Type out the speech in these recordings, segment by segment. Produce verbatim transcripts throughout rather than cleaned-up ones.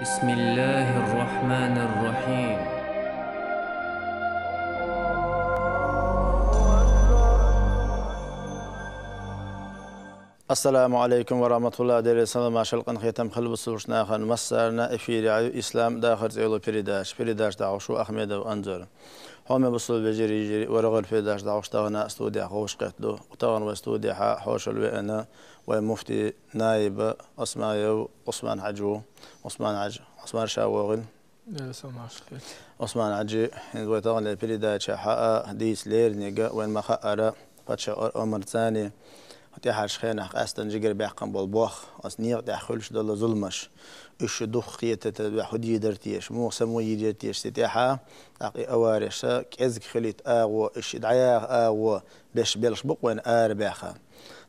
بسم الله الرحمن الرحيم. السلام عليكم ورحمة الله. Делера салам, шалкъан хетам хилда бусулба нахана. Массарна эфире ю «Ислам — дахар» цӀи йолу передача. Передача дӀахьош ву Ахмедов Анзор. Хьоме бусулба вежарий, йижарий, вай рогӀера передача дӀахьош тахана студехь хьош кхетта ду. Тахана вай студехь хьошалла веана вай муфти наиба Осмаев Усман-Хьаьжа ву. Усман-Хьаьжа, Усман, ша вогӀийла. Делера салам, марша Ӏойла. Усман-Хьаьжа, хӀинца вай тахана передачехь а дийца леринарг, вайна ма-хаъара, паччахьан омра цӀарна тӀаьхьарчу хенахь къаьсттина жигара баьккхина болу бохам, оцу некъа тӀехь хуьлуш долу зуламаш, уьш шу дукха кхетийта, хӀун дийр дара теша, муха самукъа йийр яра теша, цу тӀехь а, тӀаккха и авареша кӀезиг хилийта агӀо, уьш дӀаяха агӀо беш белхаш бу-кх вайна арабаьхна.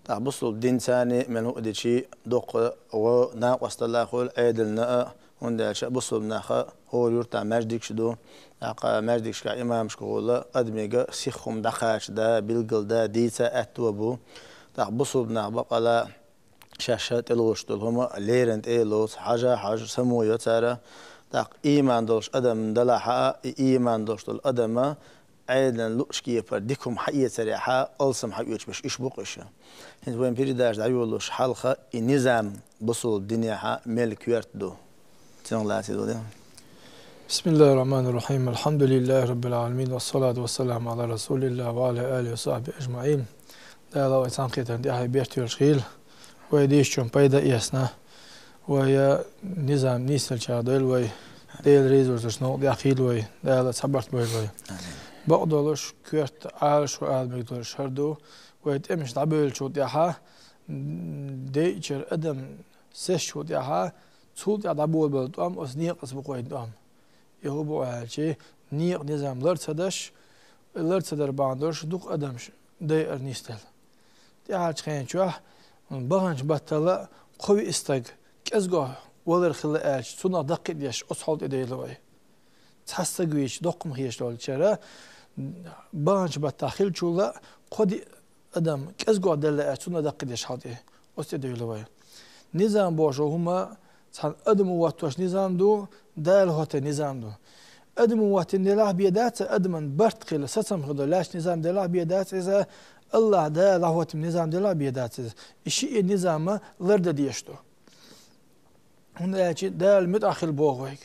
ТӀаккха бусулба динца а, мел хӀуъа дичи, дуккха а гӀо, накъосталла хуьлу Ӏедална а, хӀунда аьлча бусулба наха хӀора юьртахь маьждигаш ду, тӀаккха маьждигашкахь имамаш гӀур адамашка сиха хӀума дӀакхача да, билгал да, дийца аьтто бу. ТӀаккха бусулба нах бакъала шаьш тӀелоцуш долу хӀума леррина тӀе а лоцу, хьажа а хьожу, самукъа йо цара. ТӀаккха ийман долуш адам делахь а, и ийман долуш долу адам Ӏедална луъучу кепара дика хӀума хьаэцарехь а, алсам хьаоьцуш берш уьш бу-кх уьш. ХӀинца вайн передача дӀайолалуш хьалха и низам бусулба динехь мел коьрта ду? Цуьнах лаьцна ду де. بسم الله الرحمن الرحيم. الحمد لله رب العالمين. والصلاة والسلام على رسول الله وعلى آله وصحبه أجمعين. Дала вай цхьаьнакхетарна тӀаьхье бертоьлуш хуьлда. Вай дийшначун пайда эцна. Вай низам нийсделчарех дойла вай. Делан реза волчу новкъа тӀехь хуьлда вай. Дала цхьабарт бойла вай. Бакъдолуш, коьрта Ӏалашо ала мегар долуш хӀара ду. Вай тӀемаш дӀабевллачул тӀаьхьа, дайчуьра адам сецчул тӀаьхьа, цул тӀаьхьа дӀаболабелла тӀом оцу некъаца бу-кх вайн тӀом. И хӀун бу аьлча, некъан низам лар ца деш, лар ца дар бахьана долуш дукха адамаш дайъар нисделла. ТӀаьхьарчу хенахь баханчу баттахь кхо-виъ стаг кӀезиг валар хилла аьлча, цунах даккхийдеш оцу хьал тӀе девлла вай. Цхьа стаг вийча, доккха хӀума хеташ долчара, баханчу баттахь хиллачул а кхо-диъ адам кӀезиг делла аьлча, цунах даккхийдеш хьал тӀе, оцу тӀе девлла вай. Низам бохуш хӀума цхьана адамо хӀоттош низам ду, Дала хӀоттийна низам ду. Адамо хӀоттийна делахь бен дац, адаман барт хилла, сацам хилла лаьтташ низам делахь бен дац иза, АллахӀ Дала дӀахӀоттийна низам делахь бен дац иза. И шиъ низам лардан дезаш ду. ХӀунда аьлча Дала муьтӀахь хила боху вайга.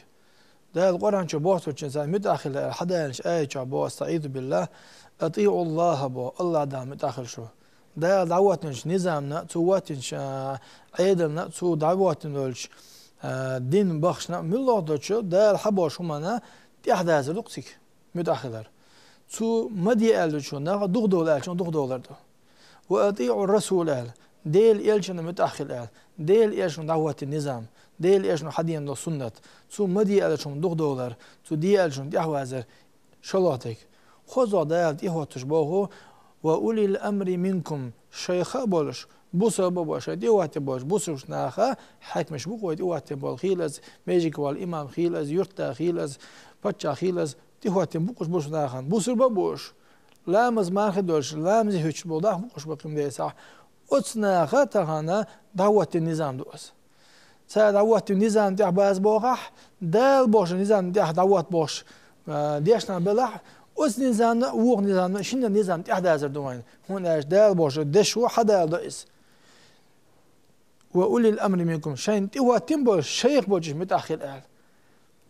Дала Къуръан чу боху цунна цхьа муьтӀахь хила аьлла, хьадалинчу аят чохь боху, астаӀизу биллахӀ, атиӀу АллахӀа боху, АллахӀ Далла муьтӀахь хила шу. Дала дӀахӀоттийначу низамна, цо хӀоттийначу, а, Ӏедална, цо дӀахӀоттийна долчу, а, дин бахшна, муьлхха долчу Дала хьаболуш хӀуманна тӀаьхьадазар ду-кх цига, муьтӀахь хилар. Цо ма де аьллачунна духадовла аьллачунна духадовлар ду. Ва атиӀу расул аьлла, Делан элчанна муьтӀахь хила аьлла, Делан элчано дӀахӀоттийна низам, Делан элчано хьадеана долу суннат, цо ма де аьллачунна духадовлар, цо де аьллачунна тӀаьхьавазар, шолгӀа дерг. ХозогӀ Дала тӀехӀоттош боху, ва улил амри минкум, шайх а болуш, бусалба а болуш, шайн тӀехӀоттийна болчу бусалба наха хьаькамаш бу-кх вай тӀехӀоттийна болу, хийла иза межиг волу имам, хийла иза юьртда, хийла иза паччахь, хийла иза тӀехӀоттийна бу-кх уьш бусалба нахана, бусалба а бу уьш. Ламаз марха долуш, ламазе хӀуьттуш болу нах бу-кх уьш бакъ хӀума дийцахь. Оцу наха тахана дӀахӀоттийна низам ду аса. Цара дӀахӀоттийна низам тӀехь база бохахь, Дала бохучу низам тӀехь дӀахӀотта бохуш, а, дешна белахь, оцу низамна а, вукху низамна а, шинна низам тӀаьхьадазар ду вайна. ХӀунда аьлча Дала бохучу дешо хьадала до иза. Ва улил амри минкум, шайна тӀехӀоттийна болуш, шайх болчуьнца муьтӀахь хила аьлла.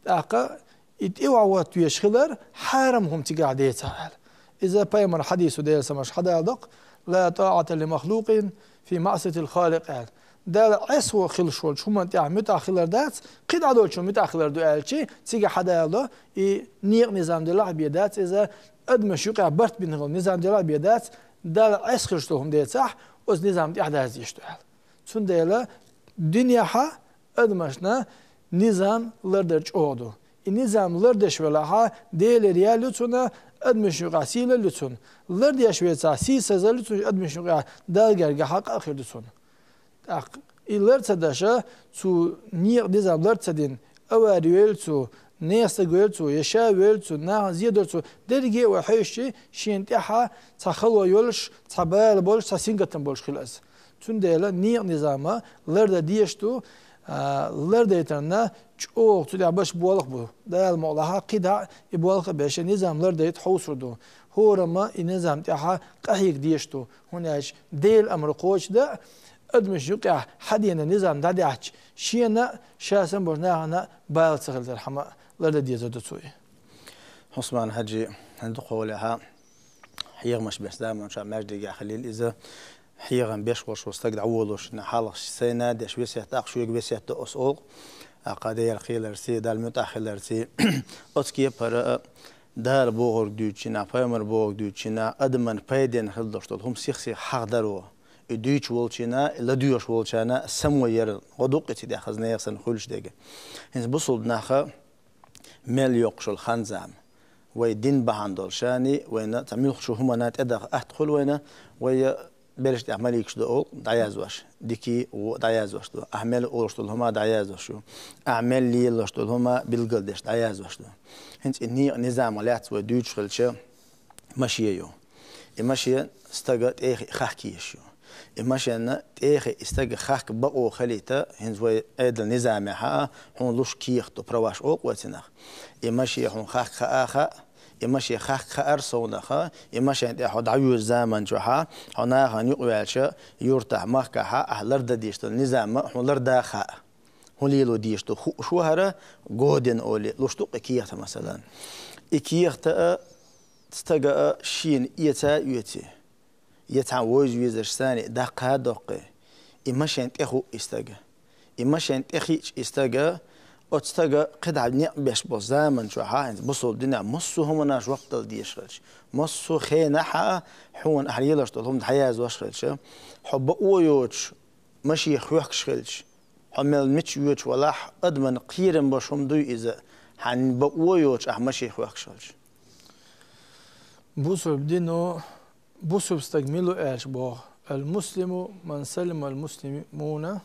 ТӀаккха и тӀехӀотта везаш хилар хьарам хӀума цигахь дийцахь аьлла. Иза пайхамаран хьадисо, Делан салам-маршалла, хьадала до-кх: ла тӀаӀата ли махлукъин фи маӀсиятил Халикъ аьлла. Далла Ӏеса хилаш волчу хӀуманна тӀехь муьтӀахь хилар дац, кхин дӀа долчунна муьтӀахь хилар ду аьлча, цигахь хьадала до, и некъан низам делахь а бен дац иза, адамаш юкъахь барт бина хилла низам делахь а бен дац, Далла Ӏеса хилаш долу хӀума дийцахь, оцу низамна тӀаьхьадаза дезаш ду аьлла. Цундела динехь а адамашна низам лардар чӀогӀа ду. И низам лардеш велахь а, Делера ял ю цунна, адамашна юкъахь сийлалла ю цунна. Лардеш вецахь, сийсазалла ю цунна, адамашна юкъахь Далла гергахь а къа а хир ду цунна. ТӀаккха и лар ца деш, цу некъан низам лар ца дина, авари вевлла цо, нехан стаг вевлла цо, я ша вевлла цо, нахана зе дора цо, дерриге а вай хьаьжча, шена тӀаьхьа цхьа хало йолуш, цхьа бала болуш, цхьа сингаттам болуш хила аса. Цундела некъан низам лардан дезаш ду, а, лардайтарна чӀоагӀа цу тӀехь беш болх бу. Дала мукъалахь кхидӀа и болх а беш, низам лардайта хьовсур ду. ХӀораммо и низам тӀехь къахьега дезаш ду. ХӀунда аьлча Делан амр кхочушдан, адамашна юкъехь хьадена низам дӀадаьхьча, шена а, ша санна болчу нахана а бала ца хилар хӀума лардан дезар ду цо. Хьусман-Хьаьжи, хӀинца дукхахьолехьа, хьехамаш беш заманчохь маьждигехь хилийла иза, хьехам беш волуш волу стаг дӀаволуш, хьалха сайна а деш весет, тӀаккха шоьга весет до оцу олу, а, кху Делах кхийларций, Далла муьтӀахь хиларций. Оцу кепара а Дала бохург дуьйцучу хенахь, пайхамар бохург дуьйцучу хенахь, адаман пайденна хила долуш долу хӀума сих-сиха хьахадаро, и дуьйцуш волчунна, и ладоьгӀуш волчарна само яр гӀо ду-кх и, цигахь хаза нехан санна хуьлуш дерг. ХӀинца бусулба наха мел йоккхуш йолу хан-зама. Вай дин бахьана долу шани, вайна цхьа муьлххачу хӀуманна тӀедаха атта хуьлу вайна, вай бераш тӀехь маликаш ду олу дӀаязвеш, дикий, вон дӀаязвеш ду. Ахьа мел олуш долу хӀума дӀаязвеш ю. Ахьа мел лелош долу хӀума билгалдеш дӀаязвеш ду. ХӀинца и некъан низам лаьцна вай дуьйцуш хилча, машен ю. И машен стага тӀехиъ хахка езаш ю. И машенна тӀехиъ и стага хахка бакъо хилийта, хӀинца вай Ӏедалан низамехь а, хьуна луш кехат ду, праваш олу-кх вай цунах. И машен хьуна хахка хаа а хаьа, и машен хахка хаар совнаха, и машен тӀехь хьо дӀавоьжучу заманчохь а, хьо нахана юкъаваьлча, юьртахь, махкахь а, ахьа лардан дезаш долу низам а хьуна лардан хаьа. ХӀун лело дезаш ду хууш ву хӀара, годен олий, луш ду-кх и кехат, масалан. И кехат а стага а шена эца а оьций, я цхьана вовза везарш санна даккха а доккхий, и машен тӀехуъу и стага. И машен тӀехиъча и стага, оцу стага кхидӀа некъ беш болу заманчохь а, хӀинца бусулба динехь массо а хӀуманаш жоп дала дезаш хилча, массо а хенахь а хьуна ахьа лелош долу хӀума дӀаязвеш хилча, хьо бакъо йоцуш машен хехкаш хилча, хьо мел мича воьдуш валахь, адаман кхерам беш хӀума дуй иза, хьан бакъо йоцуш ахьа машен хехкаш хилча. Бусулба дино, бусулба стаг мила ву аьлча боху: «Ал-муслиму ман салимал муслимуна,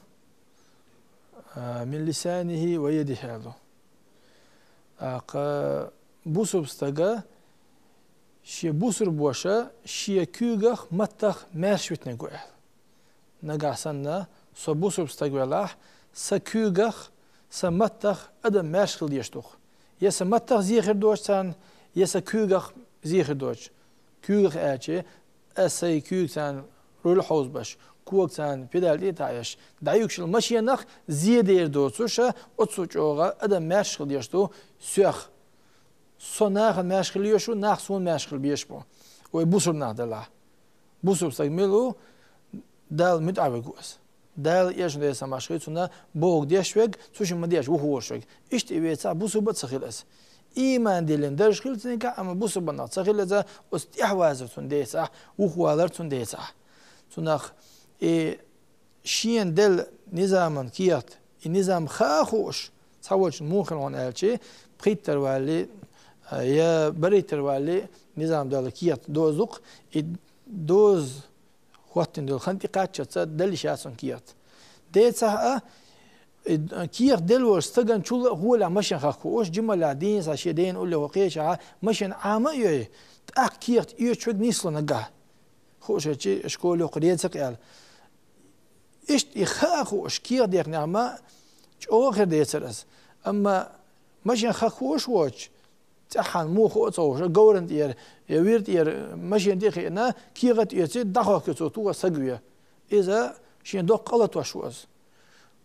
а, мин лисанихи ва ядихи», аьлла. ТӀаккха бусулба стага шен бусурбоша шен куьйгах, маттах маьрша витинарг ву аьлла. Нагахь санна со бусурба стаг велахь, сан куьйгах, сан маттах адам маьрша хила дезаш ду-кх. Я сан маттах зе хир доцуш царна, я сан куьйгах зе хир доцуш. Куьйгах аьлча, аса сайн куьйга царна руль хьовзабеш, кога царна педаль тӀе а таӀеш, дӀаюьгуш йолу машенах зе дер доцуш, оццул чӀогӀа адам маьрша хила дезаш ду соьх. Со нахана маьрша хила езаш ву, нах суна маьрша хила безаш бу. Вай бусурба нах делахь. Бусурба стаг мила ву? Далла муьтӀахь верг ву иза. Дала эшна дайса машхий цунна бохург деш верг, цу шимма деш вухуш верг. Иштта и вецахь, бусурба а ца хила иза. Ийман диллина дарж хила цуьнгахь, амма бусурба нах ца хила иза, оцу тӀехь вазар цунна децахь, вухвалар цунна децахь. Цунах и шена делла низаман кехат, и низам хаа а хууш, цхьаволчун муха хила хьуна аьлча, пхийттара валли, а, я бариттара валли, низам делла кехат дозу-кх, и доза хӀоттина долу хан тӀекхаччалца дала йиш яц цунна кехат. Децахь а, и кехат делла волчу стагана чул а гӀолехь машен хахка хууш, жималлехь дийна схьа шен дена уллехь кхечахьа машен Ӏама а йой, тӀаккха кехат оьцуш верг нисло нагахь. Хууш хилча, школа йоккха реза а кхиаьлла. Иштта и хаа а хууш, кехат дехнехь ма чӀогӀа хир децара аса. Амма машен хахка хууш воцуш, цӀеххьана муха а ца хууш, говран тӀера я вир тӀера машен тӀе а хиъна, кехат а оьций, дӀахахка цо, тоха саг ве. Иза шен доккха къа латош ву аса.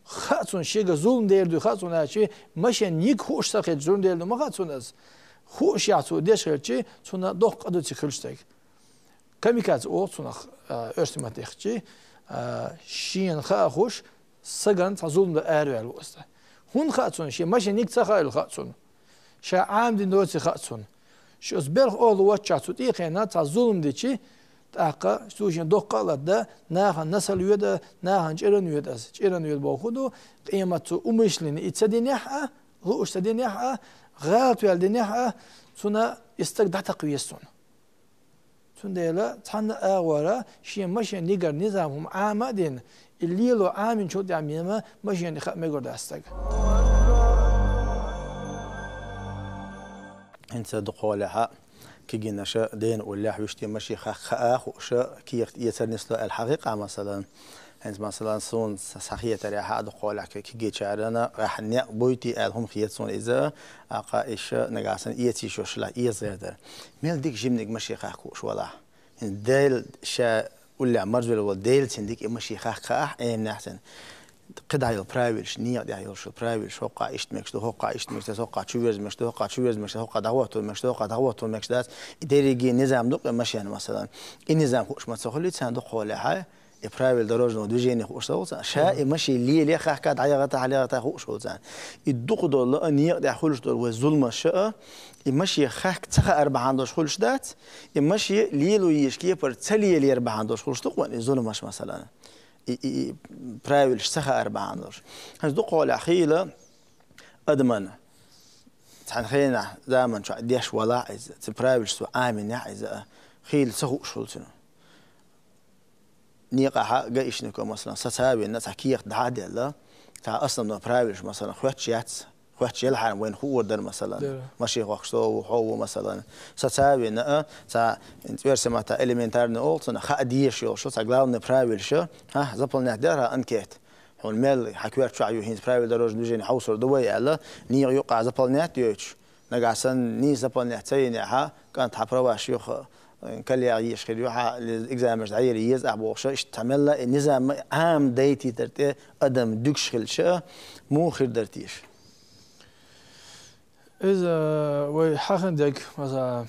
Хаьа цунна шега зулам дер дуй, хаьа цунна аьлча, машен йига хууш ца хилча, зулам дер ду ма хаьа цунна аса. Хууш яхь цо деш хилча, цунна доккха къа ду цига хилча стаг. Камикадзе олу цунах, а, оьрсийн маттахь дехчи, а, шена хаа хуш, сагана цхьа зулам дан араваьлла ву аса. ХӀунда хаьа цунна? Шен машен йига ца хаийла хаьа цунна. Ша Ӏамадина доций хаьа цунна. Ша оцу берх олу ваччахь цу тӀехьенна цхьа зулам дичи, тӀаккха цо шен доккха а латда, нахана насал йода, нахана чӀиран йода аса. ЧӀиран йода боху ду, къемат цо умышленно и ца динехь а, лууш ца динехь а, гӀалатваьлла динехь а, цунна и стаг дӀатакха веза цунна. Цундела цхьанна а агӀора шен машен йигара низам хӀума Ӏама а дина, и лело Ӏаминчул тӀаьхьа мема машен хаа мегар дац стага. ХӀинца дукхахьолехьа кегийнаша дена уллехь вуьшта машен хаа а хууша, кехат эцар нисло аьлла хьан хи къа, масалан, ХӀинца, масала, суна схьахетарехьа а дукхагӀолехьа кегийчарна къаьхьа некъ буй-те аьлла хӀума хета суна иза, аккха иша нагахь санна эца йиш йолаш хилча эца гӀертар. Мел дика жиманиг машен хахка хууш валахь. ХӀинца Даьла ша уллехь марзвелла вола Даьла цунна дика и машен хахка хаахь, Ӏемнехь санна. КхидӀа йола правилаш, некъа тӀехь йолаш йола правилаш, хӀокхахь иштта мегаш ду, хӀокхахь иштта мегаш дац, хӀокхахь чу верза мегаш ду, хӀокхахь чу верза мегаш дац, хӀокхахь дӀахӀотто мегаш дац, хӀокхахь дӀахӀотто мегаш дац. И дерриге низам ду-кх, машен, масала. И низам хууш ма ца хулий царна дукхагӀолехьа, и правила дорожного движения хууш ца хул царна. Ша и машен лелае хахка, дӀаяхийта, хьалаяхийта хууш хул царна. И дукха дола а, некъа тӀехь хуьлуш дола вай зуламаш а, и машен хахка ца хаар бахьана долаш хуьлуш дац, и машен лело езаш кепара ца лелаяр бахьана долаш хуьлуш ду-кх вайна и зуламаш, масала. И, и, и правилаш ца хаар бахьана долаш. ХӀанз дукхагӀолехьа хийла адамна цхьан хенахь заман чохь деш валахь иза, цу правилашца Ӏамийнехь иза, хийла ца хууш хул цунна. Некъахьа гаишнико, масала, саца а вина, цхьа кехат дӀа а делла, цхьа основной правилаш, масала, хоьттуш яц, хоьттуш елхьара вайна хуур дара, масала. Дара. Машен хохкуш со ву, хьо ву, масала. Саца а вина, а, цхьа, цӀерса матта элементарно олу цунах, хаа дезаш йолуш, цхьа главный правилаш, хӀа, заполнять дара анкета. Хьуна мел хьан коьрта чохь ю хӀинца правила дорожного движения хьовсур ду вай аьлла, некъа юккъехь заполнять йойтуш. Нагахь санна нийса заполнять ца йинехьа, кӀант, хьан праваш юха, э, кхел яха езаш хир ю, хьан экзаменаш дӀаяла еза ахь бохуш, иштта цхьа мелла а и низам Ӏамадайтийтар тӀе адам дуьгуш хилча, муха хир дара теша? Иза вай хьахина дерг, масала,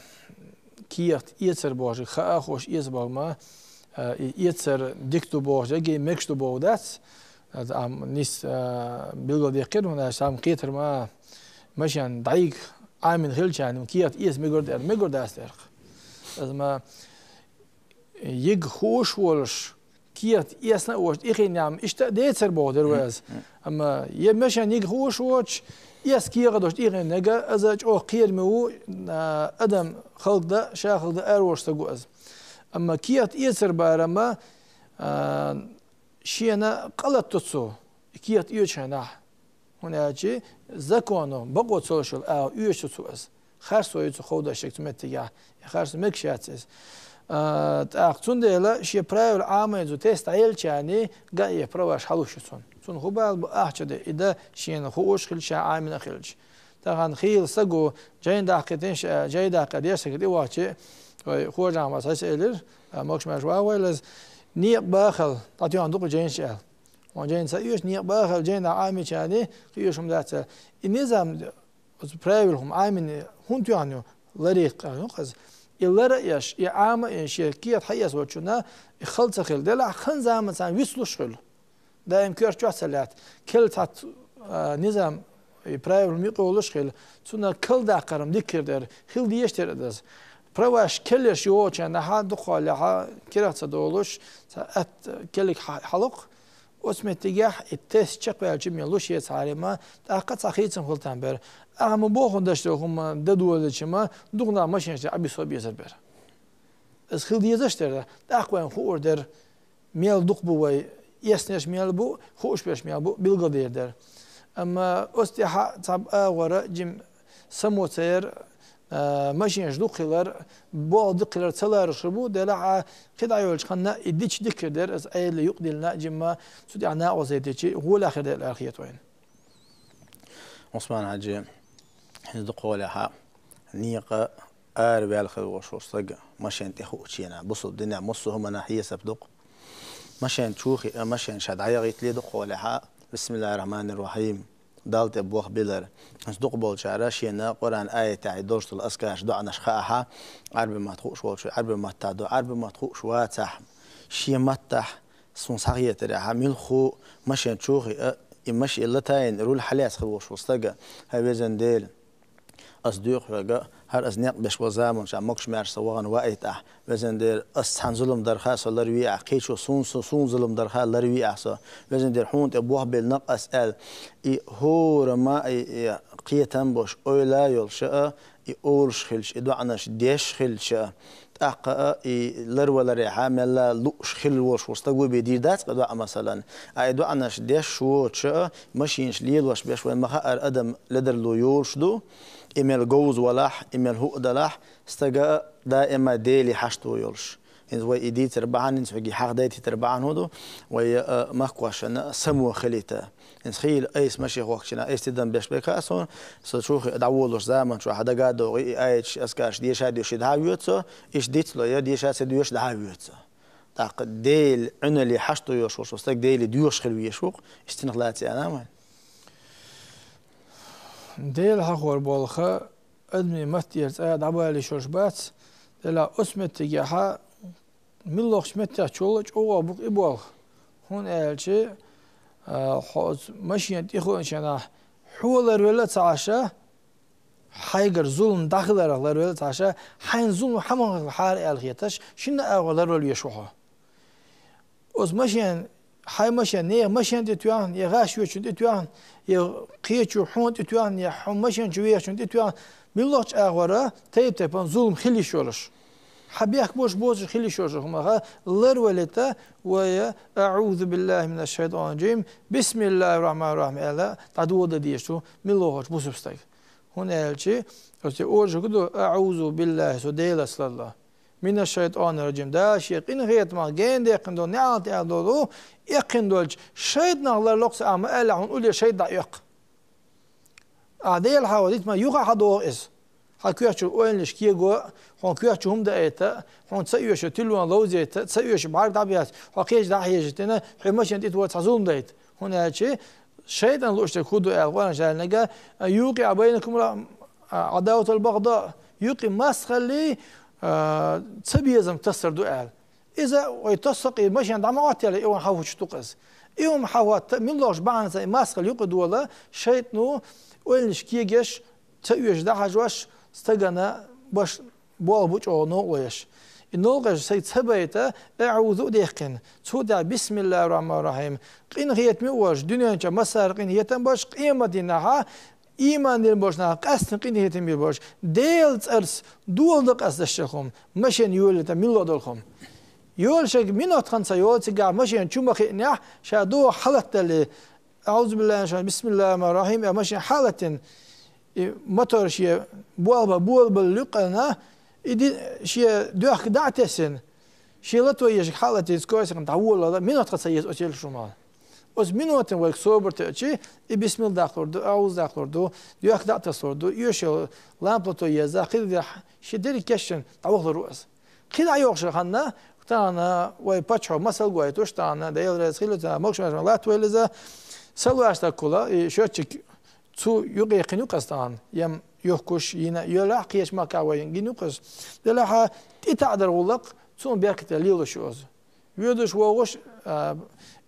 кехат эцар бохург, хаа а хууш эца бохург ма, а, и эцар дика ду бохург, и мегаш ду бохург дац. Ам нис, а, билгалдаьккхира, хӀунда аьлча цхьамма кхетар ма, машен дӀайига Ӏамийна хилчарна, кехат эца мегар дара, мегар дац дерг. Иза ма, йига хууш волуш, кехат эцна а воцуш, тӀехь ям иштта а децар боху дера вай иза. Амма я машен йига хууш воцуш, эцна кехат долуш тӀехь нага, иза чӀогӀа кхераме ву, а, адам хӀаллакдан, ша хӀаллакдан араволуш стаг ву иза. Амма кехат эцар барамма, а, шена къа латто цо, и кехат оьцучу хенахь. ХӀунда аьлча законо бакъо ца луш йолу агӀо оьцу цо иза. Харцо ю цо ховдош ерг цу меттигехь, и харцо мегаш яц иза. А, тӀаккха цундела шен правила Ӏамийна цо тест дӀаеллачарна, гаъе праваш хьалуш ю цунна. Цунна хӀун бала бу ахча де, и дан шена хууш хилча, ша Ӏамийна а хилча. Тахана хийла стаг ву, жайн даккхийтина ша, жай даккха деш стаг тӀе вахча, вай хожахьа ма схьа элира, а, могуш-маьрша ваха вайла иза, некъа бахал, дӀатоьхна ду-кх жайнаш аьлла. Хьуна жайна ца оьшу, некъа бахал, жайна Ӏамийчарна, кхин оьшу хӀума дац. И низам, оцу правила хӀума Ӏамийна хӀунда тоьхна ю, ларийна ю хаза. И лар а еш, и Ӏама а еш, шен кехат хьаэца волчунна, и хала ца хила. Делахь хан заман царна вицлуш хуьлу. Даим коьрта чохь ца лаьтта. Кел цхьацца, а, низам, и правила хӀума юкъа йолуш хила. Цунна кал даккхаран дика хир дара. Хила дезаш дара иза. Праваш кел еш йолчарна хьан дукхахьолехьа, кирах ца долуш, цхьа атта келлиг хьа-, хьалокху. Оцу меттигехь и тест чекхваьлча мел луш ецахьара ма, тӀаккха цхьа хийцам хила там бара. Ахьа ма боху даш долу хӀума дан долийча ма, дукха нах машенаш тӀе Ӏабисо безар бара. Иза хила дезаш дара, тӀаккха вайна хуур дара, мел дукха бу вай, эцнарш мел бу, хууш берш мел бу, билгалдер дара. Амма оцу тӀехьа цхьа агӀора жим само ца яр, а, машенаш дукха хилар, болх дукха хилар ца лоруш хир бу, делахь а кхидӀа йолчу ханна и дича дика хир дара, иза Ӏела юкъадиллина а жимма, цу тӀехь накъостий дичи, гӀолехь хир дара аьлла хета вайна. Усман-Хьаьжи, хӀинца дукхахьолехьа, некъа ара ваьлла хир волуш волу стаг машен тӀе хуучу хенахь, бусалба динехь массо а хӀуманах хьесап ду-кх. Машен чу хиъна, машен ша дӀаяхийтале дукхахьолехьа, бисмиллахӀир-рахьманир-рахьим, Далла тӀе болх билар. Иза дукхахболчара шена Къуръан аятехь долуш долу азкараш, доӀанаш хаахьа, Ӏарби мотт хууш волчу Ӏарби маттахь до, Ӏарби мотт хууш вацахь, шен маттахь, суна схьахетарехьа, муьлхха машен чу хиъна, и машен латийна, руль хьалаьцна хир волуш волу стага, хӀай везан Дела, ас доьху хьоьга, хӀара ас некъ беш волу заманчохь могуш-маьрша со вахана ваийта ахь. Везан Дела, ас цхьана зулам дарха со ларве ахь, кхечо суна, суна зулам дарха ларве ахь со. Везан Дела, хьуна тӀе болх биллина-кх ас аьлла. И хӀора ма, и, и кхетам болуш, ойла йолуш а, и олуш хилча, и доӀанаш деш хилча, тӀаккха а и ларваларехьа мелла лууш хилла волуш волу стаг ву бен дийр дац-кх и доӀа, масалан. А и доӀанаш деш воцуш а, машинаш лелош беш, вайн ма-хаъара, адам ледарло йолуш ду, и мел говза валахь, и мел хӀуъа далахь, стага а даима Деле хьашто йолуш. ХӀинца вай и дийцар бахьан, хӀинца хьоьга хьахдайтийтар бахьан хӀун ду, вай, а, махкошна само хилийта. ХӀинца хийла айса машен хӀоттийна, айса тидам беш бекхаьча суна, со чухи дӀаволалуш заман чохь дага а догӀий, и аяташ, азкараш деша а доьший дӀа а воьду со, иштта дицло я деша ца доьший дӀа а воьду со. ТӀаккха Делан Ӏуналле хьашт йолуш волу стаг Деле доьхуш хила везаш ву-кх, иштта цунах лаьцна аьлла ма. Дела хьахор болу ха адамийн маттера цӀа дӀабала йиш йолуш бац, делахь оцу меттигехьа муьлххачу меттехь чул а чӀогӀа бу-кх и болх. ХӀунда аьлча, а, хьо оцу машена тӀе хууш хенахь, хьо ларвелла а ца Ӏаш, хьайгара зулам дӀахиларх ларвелла а ца Ӏаш, хьайна зулам хьан ма хилахьара аьлла хеташ, шинна а агӀор ларвала везаш ву хьо. Оцу машен, хьайн машен, нехан машен тӀе тоьхна, я гӀаш йоьдучун тӀе тоьхна, я кхечу хьуна тӀе тоьхна, я хьо машен чу вехачун тӀе тоьхна, муьлххачу агӀора тайп-тайпана зулам хила йиш йолуш. Хьан бехк болуш боцуш хила йиш йолуш хӀума ха, ларвалийта вай, «АӀузу биллахӀи минаш-шайтӀанир-ражим, бисмиллахӀир-рахьманир-рахьим» аьлла, дӀадоладан дезаш ду муьлххачу бусалба стаг. ХӀунда аьлча, оцу ожага ду, «АӀузу биллахӀи», со Делаца ларло. «МинашшайтӀанирражим». Дала шен къинхетамах гена даьккхина долу, неӀалт аьлла долу, эккхина долчу шайтӀанах ларло-кх со, ахьа ма-аьллехь, хьуна уллера шайтӀа дӀаоьху. Ахьа Дела хьахор дитта ма юха хьадогӀу иза. Хьан коьртачу ойланаш кего, хьуна коьртачу хӀума даийта, хьуна ца оьшу тилон ловзийта, ца оьшу бӀаьрг дӀабаьцна, хьо кхечу дӀахьежийтина, хьоьга машен тӀе тоха цхьа зулам дайта. ХӀунда аьлча шайтӀан луъуш дерг хӀун ду аьлла, Къуръан чу аьлларг, «юкъиӀу байнакумул Ӏадавата вал багӀдаа», юкъе массахаллий, а, цабезам тассар ду аьлла. Иза вай тосса кхин машен дӀа ма Ӏоттаелла, и хӀума хьахӀуттуш ду-кх иза. И хӀума хьахӀотта, муьлххачу бахьанца и массахалла юкъа дола, шайтӀано ойланаш кегош, ца оьшуш дӀахьажош, стагана баш болх бу чӀогӀа новкъа еш. И новкъа еш сайга ца байта, аӀузу а даьккхина. Цул тӀаьхьа бисмиллахӀир-рахьманир-рахьим. Къинхетаме а волуш, дуьнен чохь массара къинхетам болуш, къематдийнахьа ийман дина болчу наха къаьсттина къинхетам бийр болуш, Делан цӀарца доладан къастадеш долу хӀума, машен йолале тӀе муьлхха долу хӀума. Йолуш ерг минот хан ца йолу, цигахь машен чу ма хиънехь, ша догӀу хьалаттале, «АӀузу биллахӀи минаш-шайтӀанир-ражим, бисмиллахӀир-рахьманир-рахьим», аьлла машен хьалаттина, и мотор шен болх бан болабалла юкъана, и ди-, шен доьхка дӀа а тесина, шен лато езарг хьалаттийна, скоростехь дӀаволале, минот хан ца еза оцу елла шуна. Оцу минотана вайга собар тоьучи, и бисмилла даккхалур ду, аӀузу даккхалур ду, доьхка дӀа а тасалур ду, оьшуш йолу лампа лато еза, кхидӀа шен дерриг кечдина дӀавахалур ву аса. КхидӀа йогӀуш ханна, тахана вай паччахьо масал гойтуш, тахана Дела реза хила, тахана могуш-маьрша латтавойла иза, салваш даккхула, и счётчик цу юкъе кхин юкъа аса тахана, ям юхкуш, йина, йолахь кхечу махкахь вай гина юкъа аса. Делахьа, тӀе таӀдар гӀуллакх, цунна беркате лелош ю аса. Воьдуш вогӀуш, а,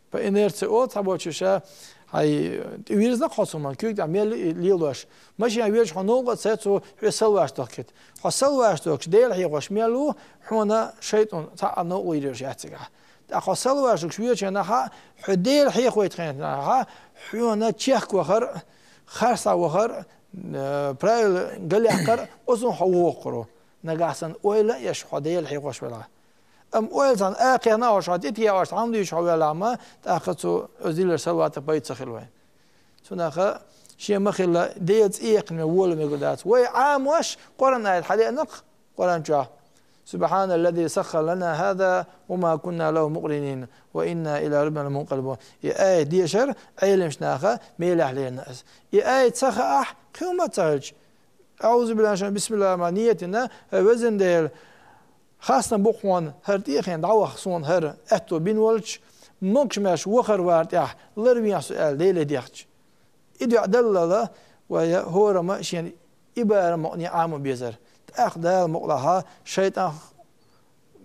по инерции олу цхьаболчуша, хьай, тӀе вирзина хьо цунна, куьйга тӀехь мел лелош. Машен везаш хьо новкъа а ца, цо хьоьга салваш дохкийта. Хьо салваш дохкуш, Дела хьехош мел ву, хьуна шайтӀан цхьа а новкъа йийр йолуш яц цигахь. ТӀаккха хьо салваш дохкуш воьдучу хенахьа, хьо Дела хьехавайта хенахьа, хьуна чехка вахар, харцахь вахар, э, правила галъяккхар, оцунна хьо вохур ву. Нагахь санна ойла а еш, хьо Дела хьехош велахь. Амма ойла цхьана а кхехна а, хьо тӀетеӀаш, хьамдуьйш хьо велахь ма, тӀаккха цу оцу диллар салватах пайда ца хила вайн. Цунаха шен ма-хилла, Делан цӀе яьккхина волу мегар дац. Вай Ӏамош, Къуръан аят хьалеанакх, Къуръан чохь: «Субханаллази саххара лана хаза ва ма кунна лаху мукъринин, ва инна ила раббина ламункъалибун». И аят дешар Ӏеламчу наха мелехь лерина аса. И аят ца хаахь, кхин хӀума а ца хилча, аӀузу биллахӀи минаш-шайтӀанир-ражим, бисмиллахӀир-рахьманир-рахьим, ният йина, везан Дела, хастам бу-кх хьуна хӀара тӀехь дӀаваха суна хӀара аьтто бина волчу, могуш-маьрша вахар-вар тӀехь ларвехьа со аьлла, Деле дехча. И дуьхьа даллала, вай хӀорамма шен и барам мукъане Ӏамо безар. ТӀаккха Дала мукъалахь шайтӀанах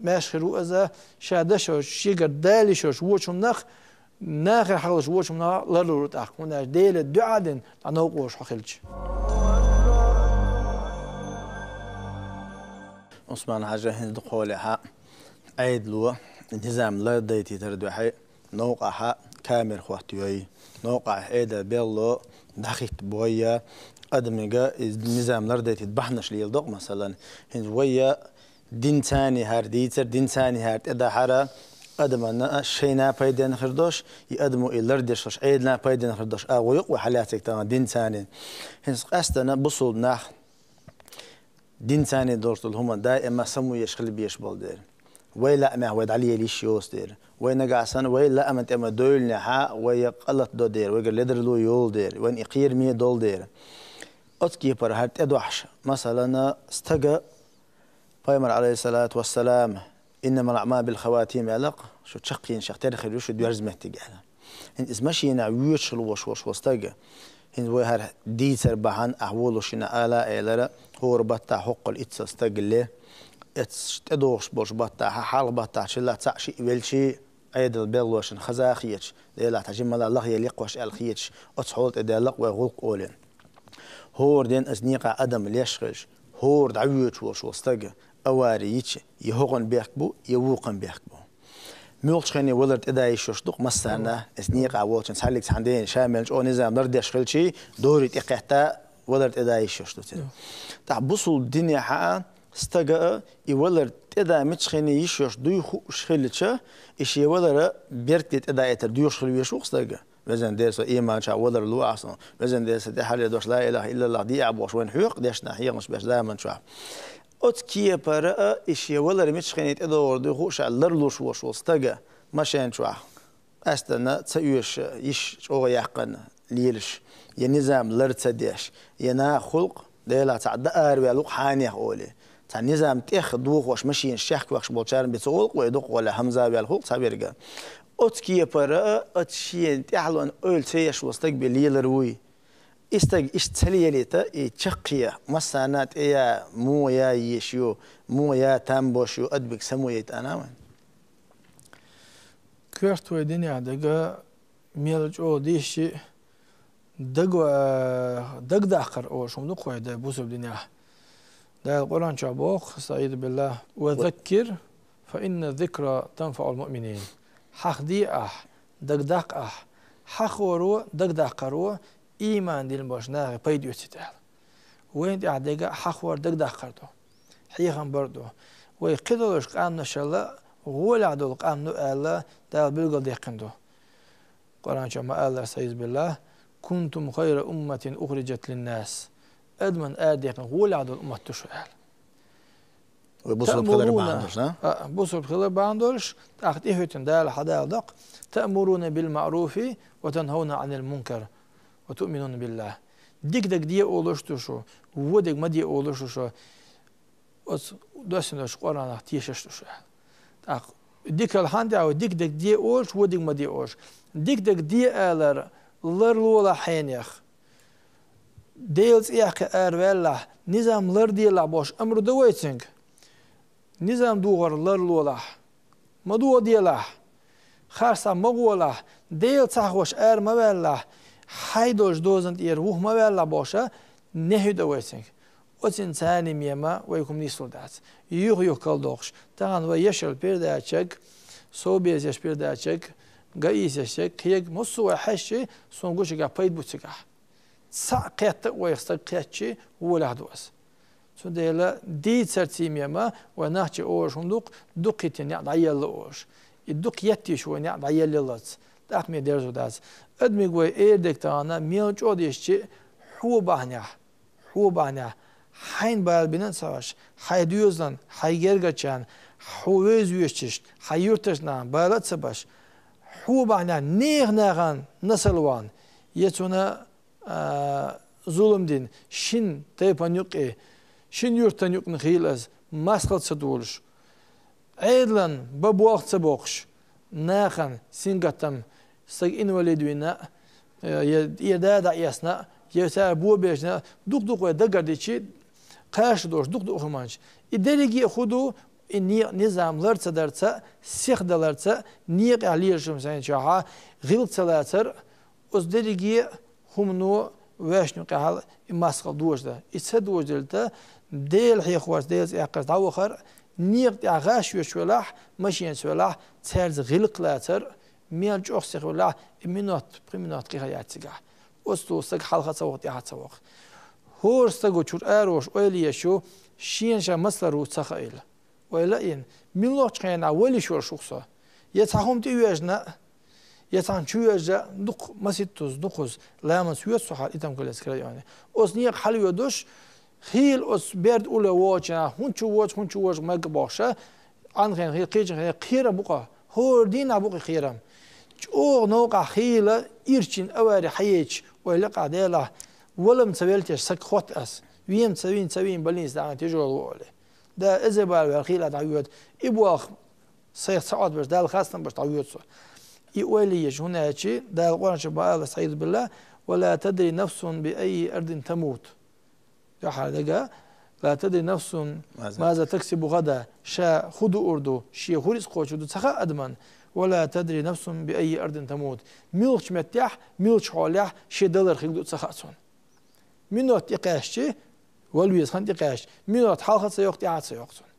маьрша хир ву иза, ша дашош, шегара дала йиш йолуш вочу хӀуманах, нахера хьалхалуш вочу хӀуманах ларлур ву тӀаккха, хӀунда аьлча Деле дуьӀа а дина, дӀа новкъа волуш хьо хилча. Усман-Хьажа, хӀинца дукхахьолехьа, Ӏедало низам лардайтийтар дуьхьа, новкъахьа камера хӀоттайой, новкъахь Ӏедал белло, дӀахӀитта бойя, адамига иза низам лардайтийта бахьанаш леладо-кх, масалан, хӀинца вайя динца хӀара дийцар, динца хӀара тӀедахьара, адамна шайна пайденна хир долуш, и адамо и лардеш долуш, Ӏедална пайденна хир долуш агӀо ю-кх вай хьалаьцнарг тахана динца. ХӀинца къаьстина бусулба нах динца долуш долу хӀума даима само еш хила безаш болу дела. вай лаамехь вай дӀалела йиш йоцу дела, вай нагахь санна вай лааман тӀе ма девлинехь, вай къа латадо дела, вайгара ледарло йолу дела, вайна и кхераме долу дела. Оцу кепара хӀара тӀедохьуш, масалана, стага, пайхамар, алейхиссалату вассалам, «Иннамал аъмалу бил хаватим», аьлла-кх, шу чаккхенашах тера хир ю шу доьрза меттиг аьлла. ХӀинца иза машинахь воьдуш хила волуш волуш волу стаг, хӀинца вай хӀара дийцар бахьана ахь волуш йина ала а элира, хӀора баттахь хӀоккхул иццал стаг ле, эцаш тӀедогӀуш болуш баттахь, хьалха баттахь чиллахь цхьаъ шиъ велчий, Ӏедал белхалошна хаза а хеташ, Делахь тхан жиммала лахъяла лекхош аьлла хеташ, оцу хьола тӀе даьлла-кх вай гӀуллакх олий. ХӀора ден аса некъа адам леш хилча, хӀора дӀавоьдуш волуш волу стаг авари йича, я хӀокхун бехк бу, я вукхун бехк бу. Муьлххачу хене валар тӀеда йиш йолуш ду-кх массарна, аса некъа волчун цхьаллиг цхьана дена ша мел чӀогӀа низам лардеш хилчий, дори тӀекхетта валар тӀеда йиш йолуш ду церан. ТӀаккха бусул динехьа стага а и валар тӀеда мича хене йиш йолуш дуй хууш хилча, и шен валара бертте тӀедаийтар доьхуш хила везаш ву-кх стага. Везан Дела, со иман чохь валар ло ахь суна. Везан Дела, сан тӀаьххьара дош ла илаха иллаллах де ахь бохуш вайна хьоькху дешна хьехамаш беш заман чохь. Оцу кепара а и шен валар мича хене тӀедогӀур ду хууш а ларлуш волуш волу стага машен чохь. Къаьстина ца оьшуш йиш чӀогӀа яьккхина лелаш, я низам лар ца деш, я наха хӀуллакх, Делахь цхьаъ дан араваьлла ву-кх хьенех олий. Цхьа низам тӀех дохош машинаш чехка вахаш болчарна бен ца олу-кх вай, дукхахволу хӀамза ваьлла хӀуллакх цхьаверг. Оцу кепара а оцу шена тӀаьхьалонна ойла ца еш волу стаг бен лелар вуй. И стаг иштта ца лелийта, и чаккхе массарна а тӀе я, муха я езаш ю, муха я там бош ю, адамиг самуяйта ана вайн. Коьрта вай динехь дага мел чӀогӀа дийшчи, даг-, дагдаккхар олуш хӀума ду-кх вай дай бусурба динехь. Дала Къуръан чохь боху, астаӀизу биллахӀ: «Ва заккир, фа инна зикра танфаӀул муъминин». Хьахде ахь, дагдаккха ахь, хьахоро, дагдаккхаро, иман дина болчу нахе пайда оьцуьйту аьлла. Вайна тӀехь дерг а хьахор, дагдаккхар ду, хьехам бар ду. Вай кхидолуш къаьмнашалла гӀолехь долу къам ду аьлла, Дала билгалдаьккхина ду. Къуръан чохь ма-аллара, астаӀизу биллахӀ: «Кунтум хайра умматин ухриджат линнас». Адамна арадаьккхина гӀолехь долу уммат ду шу аьлла. Вай бусурба хилар бахьана долуш, а? А, бусурба хилар бахьана долуш, тӀаккха тӀехӀоьттина Дала хьадала доккху: «Таъмуруна бил маъруфи ва танхауна Ӏанил мункар ва туъминуна биллахӀ». Дика дерг де олуш ду шу, вон дерг ма де олуш ду шу. Оцу доьссина долчу Къуръанах тешаш ду шу аьлла. ТӀаккха дикал хьан тӀехь ву, дика дерг де олуш, вон дерг ма де олуш. Дика дерг де алар, ларлолахь хьенех. Делан цӀе яккхий араваьллахь, низам ларделахь бохуш амру ду вай цуьнга. Низам духар ларлолахь, ма дохаделахь, харцахь ма гӀолахь, Дела ца хууш ара ма ваьллахь, хьайн долчу дозан тӀера вух ма ваьллахь бохуша, нехӀи ду вай цуьнга. Оцуьнан царна мема вай хӀума нислур дац. Юха-юха калдоккхуш, тахана вай ешал передачаг, совбезеш передачаг, гаисешаг, кхега, массо вай хьаьжчи, суна гучигахь пайда бу цигахь. Цхьаъ кхетта а вайх стаг кхетчи, волехь ду аса. Цундела дийцар циймема вай нахчи олуш хӀума дукха, дукха хӀиттина некъ дӀаелла олуш. И дукха еттийш вай некъ дӀаеллалац, тӀаккха ме дерзо дац. Адамиг вай эр дерг тахана мел чӀогӀа дешчи, хьо бахьанехь, хьо бахьанехь, хьайна бала бина а ца беш, хьайн доьзалан, хьайн гергарчарна, хьо вевза везачишна, хьайн юьртарчу нахана бала а ца беш, хьо бахьанехь нехан нахана насал ван, я цунна а, зулам дина, шина тайпана юккъе, шина юьртана юккъана хийла аса, масхал ца долуш, Ӏедалан бан болх ца боккхуш, нахана сингаттам, стаг инвалид вина, э, я, я да дӀаэцна, я цара бо бежна, дукха-дукха вай дагардичи, кхаша долуш, дукха-дукха хӀуманаш. И дерриге а хӀун ду, и некъа низам лар ца дарца, сихдаларца, некъехь лелаш хӀума сайна чохьа, гӀиллакх ца лацар, оцу дерриге а хӀумано ваьшна юкъехьал и масхал дожадан. И ца дожаделта, Дела хьехорца, Делаца эккхарца дӀавахар, некъа тӀехь гӀаш йоьдуш велахь, машенаца велахь, цаьрца гӀиллакх лацар, мел чӀогӀа сиха велахь, и минот, пхи минот кхин хир яц цигахь. Оцу стага хьалха ца ваха, тӀаьхьа ца ваха. ХӀора стага чуьра арош ойла еш ю, шена ша мацлар ву ца хаийла. Ойла а йина, муьлххачу хенахь вала йиш йолуш ву-кх со. Я цхьа хӀума тӀеоьжна, я цхьана чу оьжна, дукха маситтаза, дукхаза, ламаз хьоьцу со хьал Итамковецкий районе. Оцу некъа хьалавоьдуш, хийла оцу берда улле вогӀучу нахана, хӀунда чу воцу, хӀунда чу воцу мега бохуша, Ӏан хенахь, кхечан хенахь кхерам бу-кх, хӀора дийнахь бу-кх кхерам. ЧӀогӀа новкъахь хийла ирчина авари хьаеча, ойла-кх Делахь, вала-м ца велча саг хотта ас, вен-м ца вийна, ца вийна больнице дӀа, тяжёлый ву олий. Да, эзар бала ваьлла хийла дӀавоьду. И болх сайх ца Ӏоттабеш, Далла хастам беш дӀавоьду со. И ойла еза, хӀунда аьлча Дала Къуръан чу баала, أعوذ بالله: ولا تدري نفس بأي أرض تموت. Дуьхьал дага: لا تدري نفس ماذا ماذا تكسب غدا. Ша хӀун дуур ду, шен хӀун рицкъ кхочур ду, ца хаьа адамна. ولا تدري نفس بأي أرض تموت. Муьлхачу меттехь, муьлхачу хьолехь шен далар хир ду, ца хаьа цунна. Минот тӀекхаьчча, вала веза хан тӀекхаьчча, минот хьалха ца йоккху, тӀаьхьа ца йоккху цунна.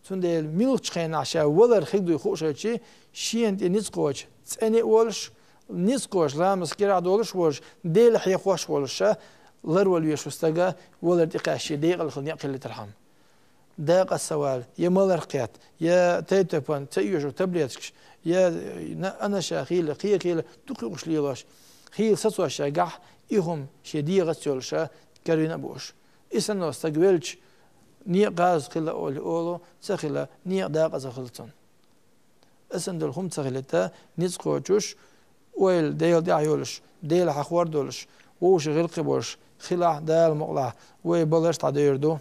Цундела муьлхачу хенахь ша валар хир дуй хууш хилча, шена тӀе ницкъ кхочу цӀена а волуш, ницкъ кхочу ламаз кхерахь долуш а волуш, Дела хьехош а волуш, ша ларвала везаш ву стага валар тӀекхаьчча, декъала хила некъ хилийтархьама. Дакъа ца вала, я малар кхетта, я тайп-тайпана ца оьшу таблеткаш, я, э, на-, анаша хийла, кхе хийла, дукха юкъаш лелош, хийла сацош шайгахь, и хӀума шен дегӀаца йолуш каравина а бууш. И санна стаг велча, некъа гӀазот хила олий олу, ца хила, некъа дакъаза хила цунна. Асан долу хӀума ца хилийта, ницкъ кхочуш, ойла Делан тӀехь йолуш, Дела хьахор долуш, вовшийн гӀиллакхе болуш хилахь, Дала мукъалахь, вай баларш дӀадер ду.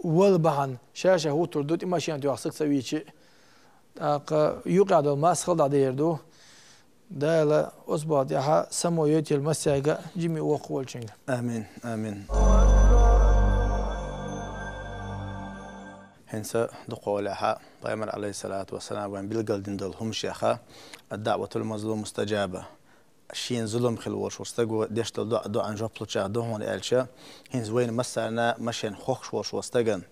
Вала бахьана ша-ша хӀуттур ду, тӀе машен тоьхна саг ца вийча а. ТӀаккха юкъахь долу мас хала дӀадер ду. Дала оцу боху тӀехь само йойтийла массаьрга а, жимма а, воккха а волчуьнга. Амин, амин. ХӀинца дукха гӀолехьа Пайхамар, алейхиссалату вассалам, вайн билгалдина долу хӀумашеха: «Ад-даъватул мазлум мустаджаба». Шена зулам хила волуш волу стаго деш долу доӀа доӀан жоп лучех ду, хӀунда аьлча, хӀинца вайна массарна машен хохкуш волуш волу стагана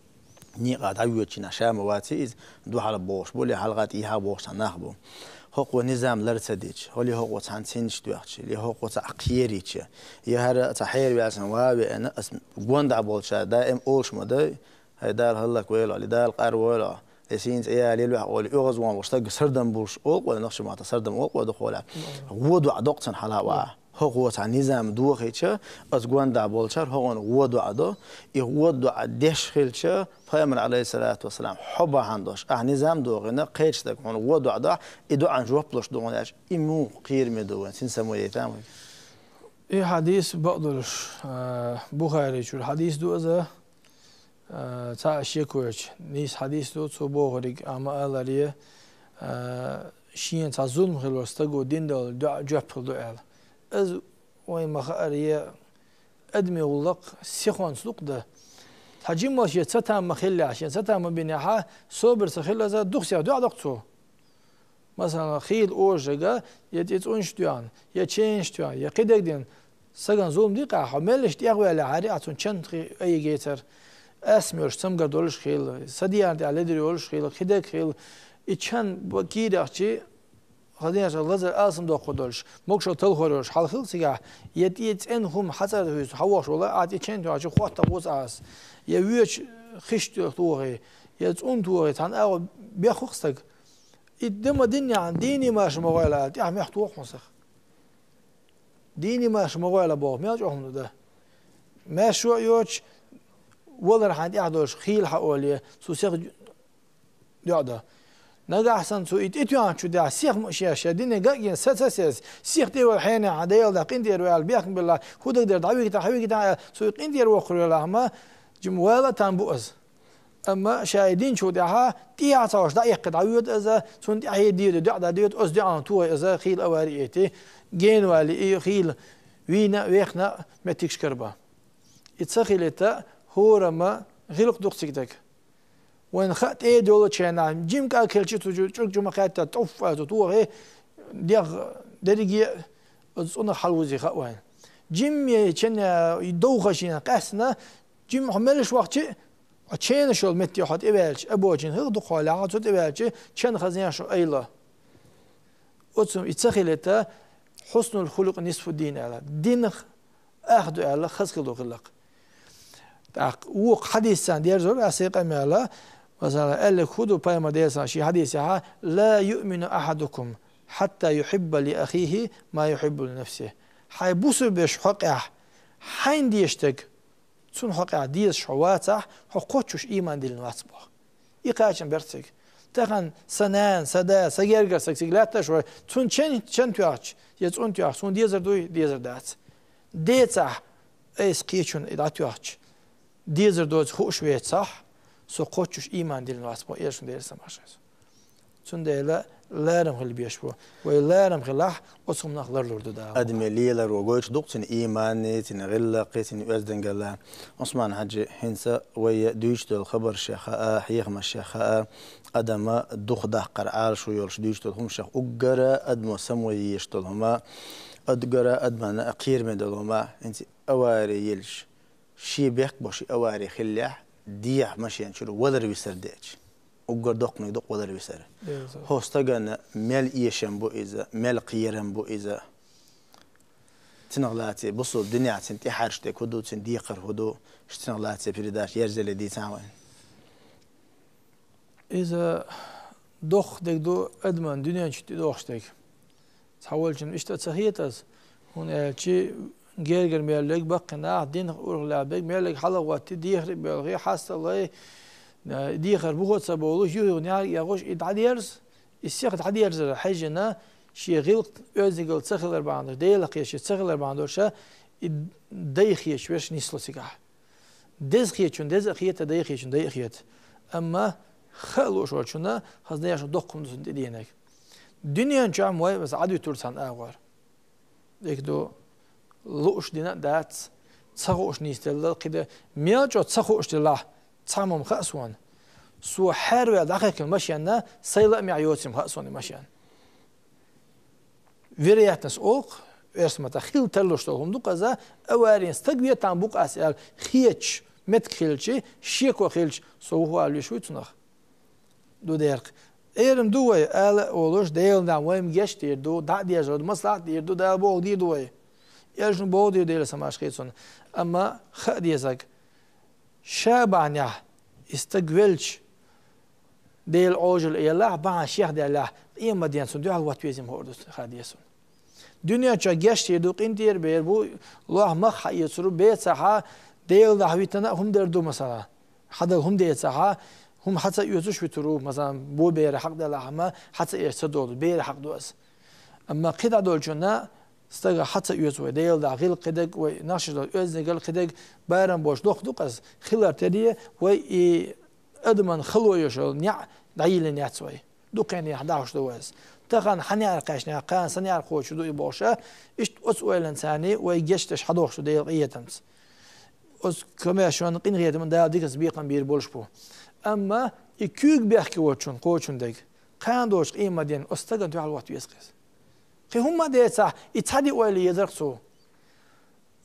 некъа дӀавоьдучу ша ма ваций иза, дуьхьал бохуш бу, ли хьалха тӀехьа бохуш цхьа нах бу. ХӀокхо низам лар ца дича, хӀоли хӀокхо цхьаьна цхьаьнаш доьхча, ли хӀокхо цхьаъ кхерийча, я хӀара цхьа хьераваьлла санна ван а веана, ас гондахь болчара даим олуш ма дай, хӀай Дала хӀаллаквойла, ли Дала къарвойла, и сийна цӀе ялийла ваьхьа олий, оьгӀазвахна волу стаг сардам болуш олу-кх вай, нохчийн маттахь сардам олу-кх вай дукха гӀолехь. Вон доӀа до-кх цунна хьала а ваха. ХӀокхо цхьа низам дохийча, ас гондахь болчара хӀокхунна вон доӀа до. И вон доӀа деш хилча, Пайхамар, алейхиссалату вассалам, хьо бахьана долуш, ахь низам дохийна, кхечу стага хьуна вон доӀа дохь, и доӀан жоп луш ду хьуна аьлча, и муха кхераме ду вайн, цуьнан само яйтам вай. И хьадис бакъдолуш, а, Бухари чуьра хьадис ду иза. А, цхьа а шеко йоцуш, нийса хьадис ду, цо бохург, амма аларе, а, шена цхьа зулам хилла стаго дина долу доӀа жоп хила ду аьлла. Иза вайн ма-хааре, адаме гӀуллакх сихонца дукха дан. Цхьа жимма шен цатам ма хиллехь, шен цатам ма бинехьа, собар ца хилла, иза дукха сех доӀа доккху цо. Масала, хийла ожага, я тӀе цӀунш тоьхна, я ченаш тоьхна, я кхидерг дина, сагана зулам дикъахь, хьо меллаша тӀехваьллехьара, ахь цунна чан хи-, айгецара, асмерш цамгар долуш хила, садеана тӀехь ледара йолуш хила, кхидерг хила, и чан ба-, кийрахчи, хазенаш лазар алсам доккхур долуш, могушалла талхор йолуш, хьал хила цигахь, я тӀе цӀена хӀума хьацӀара хӀуьйсу, хьан вохуш вала, ахь тӀе чен тоьхчи, хотта гӀуз аса, я воьчу хиш тохий, я цӀун тохий, цхьана агӀо беххух стаг. И дан ма диннехь, дийне марша ма гӀойла аьлла, тӀаьхьа мохь туху хьуна сах. Дийне марша ма гӀойла боху, мел чӀогӀа хӀума ду дан. Маьршо а йоцуш, валар хьайн тӀехь долуш, хийла хьан оле, цу сех доӀа до. Нагахь санна цу и тӀетоьхначу тӀехь сех ма шеш, ша динан ган а гина, са ца сес, сех тӀе вала хьенехь, хьан Делан дӀа къинтӀера ваьлла, бехкам белла, хӀун дагадер, дӀавигитахь, хӀун вигитахь аьлла, цу и къинтӀера воккхур велахь ма, жима вала а там бу аса. Амма ша и динчул тӀаьхьа, тӀехьа ца гӀош дӀаэккхи дӀавоьду иза, цунна тӀаьхьа дийр ду доӀа дӀадоьду, оцу доӀанна тухий иза, хийла авари эти, гена вали и хийла вийна а, вехна а меттигаш карабан. И ца хилийта, хӀорамма гӀиллакх ду-кх цига дага. Вайна хаьа тӀе а долучу хенахь, жима кӀаг хилча цу чу-, чӀуг чу ма кхетта, тӀуф а цу тухий, дегӀ дерриге а оцу цӀунах хьалавузий хаьа вайна. Жимма чен, э, довхашина къаьстина, жимма хьо меллаша вахча а, хьо ченаш йолу метте хьо тӀеваьлча, обочина хӀума дукха хьолехь, хьо цу тӀеваьлча, чан хаза шо айла. Оцу и ца хилийта, хьуснул хулукъ нисфу дин аьлла. Динах ах ду аьлла, хаза хила ду гӀиллакх. ТӀаккха вукху хьадисцан дерзор, аса и къамел, масала, аьлларг хӀун ду, Пайхамар, Делан салам, шен хьадисехь: «Ла юъмину ахьадукум хьатта юхьибба ли ахихи ма юхьиббу ли нафсихи». Хьайн бусулба вешин хьокъехь хьайна дезаш дерг, цунна хьокъехь дезаш хьо вацахь, хьо кхоччуш ийман диллина вац боху. И кхачам берциг. Тахан са нана, са да, са гергара саг цига лаьтташ вай, цун чен, чен тоьхча, я цун тоьхча, цун дезар дуй, дезар дац. Децахь, айса кхечун и дӀатоьхча, дезар доцу хууш вецахь, со кхоччуш ийман диллина вац бо, эшун дера самашас. Цундела ларам хила беш бу. Вай ларам хилахь, оцу хӀуманах ларлур ду Дала. Адаме леларо гойтуш ду-кх цуьнан иймане, цуьнан гӀиллакхе, цуьнан оьздангалла. Усман-Хьаьжи, хӀинца вай дуьйцуш долу хабаршех хаа, хьехамашех хаа, адама духадаккхар Ӏалашо йолуш дуьйцуш долу хӀуманашех уггара адамо самаван езаш долу хӀума, уггара адамна кхераме долу хӀума, хӀинца авари елча, шен бехк бо ши авари хиллехь, дехьа машен чуьра валар висар деача. Уггар доккханиг ду-кх валар висар. Деза. ХӀо стагана мел эшам бу иза, мел кхерам бу иза. Цунах лаций бусул дуьненахь цуьнан тӀехьарш дерг хӀу ду, цуьнан декхар хӀу ду, ш-, цунах лаций передача ерзале дийцахьа вайн. Иза доккха дерг ду адаман дуьнен чу тӀедохуш дерг. Цхьаволчун иштта ца хета ас, хӀунда аьлча гергара мел лерг баккхий нах, динах урхалла берг, мел лерг хьалагӀоттий, дехар а боьлхий, хьасталай, э, дехар бухо ца бовлуш, юхуьйху нехьарг эгӀуш, и дӀадерза, и сиха дӀадерзар хьаьжжина, шен гӀиллакх оьздангалла ца хилар бахьана долуш, Делах кхеташ ца хилар бахьана долуш, и дай хеташ верш нисло цигахь. Деза хетачун деза а хета, дай хетачун дай а хета. Амма хаа лууш волчунна хаза дешна доккха хӀума ду цунна тӀедеанарг. Дуьнен чохь ма вай аса Ӏадвитур цхьана агӀор. Дика ду, лууш дина а дац, ца хууш нийсделла кхидӀа, мел чӀогӀа ца хууш делахь, цхьа хӀума хаа суна. Со хьерваьлла дӀахаьхкина машенна, сайн лаамехь йоцийла хаа суна и машен. Вероятность олу-кх, эрсмата хила тарлуш долу хӀума ду-кх иза, аварин стаг ве там бу-кх ас аьлла, хеташ, меттиг хилча, шеко хилча, со вухавала виш вуй цунах. Ду дерг. Эрна ду вай, ала а олуш, Делан дуьхьа вайна гечдийр ду, дӀа а дезар ду, маслахьат дийр ду, Дала боху дийр ду вай. Эшна боху дийр Делан самаш хецунна. Амма хаа дезаг. Ша бахьанехь, и стаг велча, Делан Ӏожалла елахь, бахьана шех даьллехь, къематдийнахь цунна дуьхьал ватта везийла хӀора ду хаа деза цунна. Дуьнен чохь гечдийр ду, къинтӀера бер бу, лох мах хьаэцар бу, бецахьа, Делан дуьхьа витина а хӀума дер ду, масала. Хьадала хӀума децахьа, хӀума хьа ца оьцуш витур ву, масала, бо бера хьакъ делахь, амма хьа ца эцаш ца долу, бера хьакъ ду аса. Амма кхидӀа долчунна стага хьа ца оьцу вай, Делан дуьхьа гӀиллакх кхидерг, вай нах ши долу оьздангалла кхидерг, барам болуш доккха ду-кх аса, хилар тӀедеа, вай и адаман хало йолуш йолу неӀ дӀайиллина яц вай. Дукха хенахь дӀахьош ду вай аса. Тахана хьан яра кхаьчнехь, кхана сан яра кхочуш ду и бохуша, иштта оцу ойланца вай гечдеш хьадохуш ду Делан къинхетамца. Оцу комаьршонна къинхетаман Дала диканца бекхам бийр болуш бу. Амма и куьйга бехке воцчунна кхочун дерг, кхана доцчу къематдийнахь оцу стагана дуьхьал ватта веза-кх иза. Кхин хӀумма а децахь, и цхьа де ойла езар-кх цо.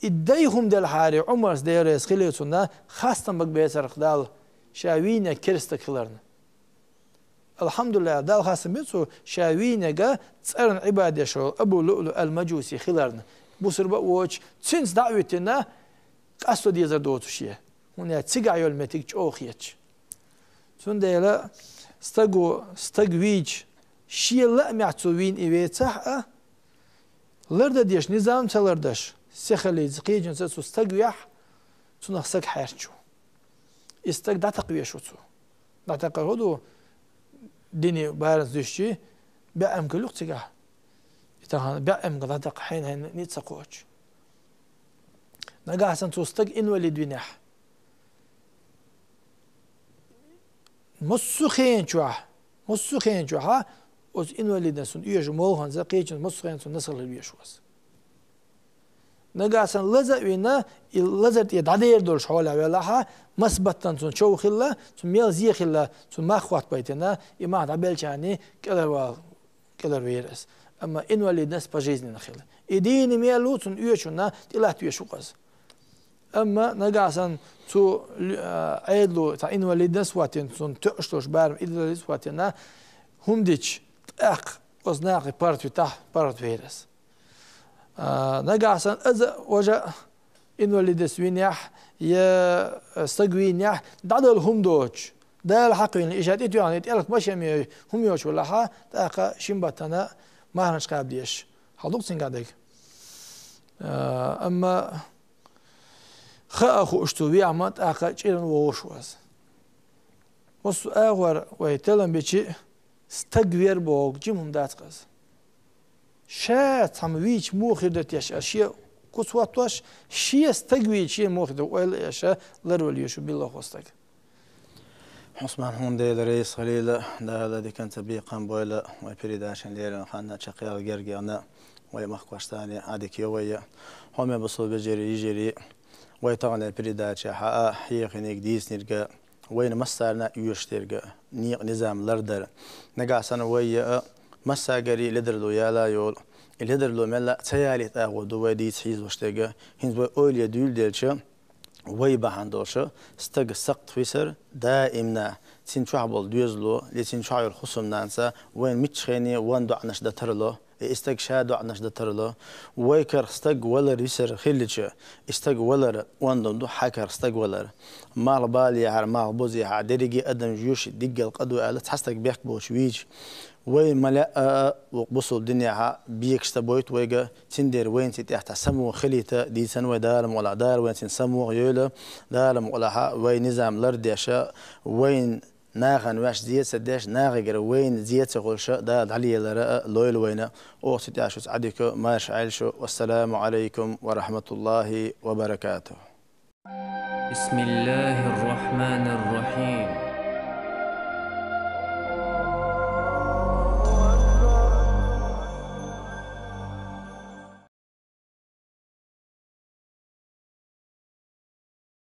И дай хӀума делахьара, Ӏумарс, Дела реза хилийла цунна, хастам бага бецар-кх Далла, ша вийнарг керста стаг хиларна. Алхьамдулиллахь, Далла хастам бу цо, ша вийнарг цӀарна Ӏибадат деш волу Абу Луълу ал-Мажуси хиларна. Бусурба а воцуш, цуьнца дӀа а витина, къасто дезар доцуш я. ХӀунда аьлча цигахь йолу меттиг чӀогӀа хеташ. Цундела стаго, стаг вийча, шен лаамехь цо вийна и вецахь а, лардан дезаш низам ца лардеш, сихаллица кхечунца цу стаг вехь, цунах саг хьаьрчу. И стаг дӀатакхавеш ву цо. ДӀатакхар хӀун ду, дини барамца дуьстичи, бӀе эмкал ю-кх цигахь. И тахана бӀе эмкал дӀатакха хьайна-хьайна ницкъ ца кхочу. Нагахь санна цу стаг инвалид винехь, массо а хен чохь, массо а хен чохьа, оцу инвалидна цунна оьшу молханца, кхечунца массо а хен цунна насалла везаш ву аса. Нагахь санна лаза а вина, и лазар тӀе дӀадер долуш хьолехь велахьа, мас баттана цунна чов хилла, цунна мел зе хилла, цунна мах хӀоттабайтина, и мах дӀабелчарний кӀеларвала кӀелар вер ас. Амма инвалидность пожизненно хила. И дийна мел ву цунна оьшуна тӀелатта веш ву-кх ас. Амма нагахь санна цу лю-, а, Ӏедало цхьа инвалидность ваттина, цунна тоьуш долуш барам инвалидность ваттина, хӀума дича, тӀаккха оцу нахе паргӀат витахь, паргӀат вер ас. А, нагахь санна аза а, важа а инвалидность винехь, я стаг вийнехь, дӀадала хӀума доцуш, Дала хьакхвина, и ша тӀетоьхна, и тӀелг машен йой, хӀума йоцуш валахьа, тӀаккха шин баттана марханаш кхаба дезаш. Хьал ду-кх цуьнгахь дерг. А, амма хаа хууш цу вехьа ма тӀаккха чӀиран вогӀуш ву аса. Массо а агӀор вай талам бичи стаг вер боху жима хӀума дац-кх из. Ша цхьамма вийча муха хир ду теш а шен куц хӀоттош, шен стаг вийча шен муха хир ду ойла а еш, ларвала йиш ю билла хӀокху стага. Хьусман, хьуна Дела реза хуьлийла, Дала диканца бекхам бойла, вай передачан леррина хан чекхъяла герга яхна, вай махкоштане Ӏадика йо вай. Хьоме бусалба вежарий, йижарий, вай тахана передачехь а хьехийнарг, дийцинарг а вайна массарна а оьшуш дерг а некъан низам лардар. Нагахь санна вай а массагари ледарло яла йолу, и ледарло мелла а ца ялийта агӀо ду вай дийца хьийзош дерг а, хӀинца вай ойла е дуьйладелча, вай бахьана долуш стаг сакхт висар даимна, цуьнан чохь болу доьзало, я цуьнан чохь йолу хӀусамнанас вайна миччахьене вон доӀанаш дан тарло, и стаг ша доӀанаш дан тарло. Вай карах стаг валар висар хилча, и стаг валар ондам ду хьан карах стаг валар. Малх балехьара, малх бузехьара, дерриге адам жоьжахати диггал къа ду аьлла, цхьа стаг бехк боцуш вийча, вай ма лаьа а, вукху бусалба динехь бекаш ца бойту вайга, цундела вайна цу тӀехь цхьа само хилийта дийцина вай Дала мукъалахь. Дала вайна цуьнан само йойла, Дала мукъалахь вай низам лардеш, вайна нахана ваьш зе ца деш, нахагара вайна зе ца хуьлуш Дала дӀалелар а лойла вайна. Оха цу тӀехь шуьца Ӏадика, марша Ӏойла шу. Вассаламу Ӏалайкум ва рахьматуллахӀи ва баракатухӀ. بسم الله الرحمن الرحيم.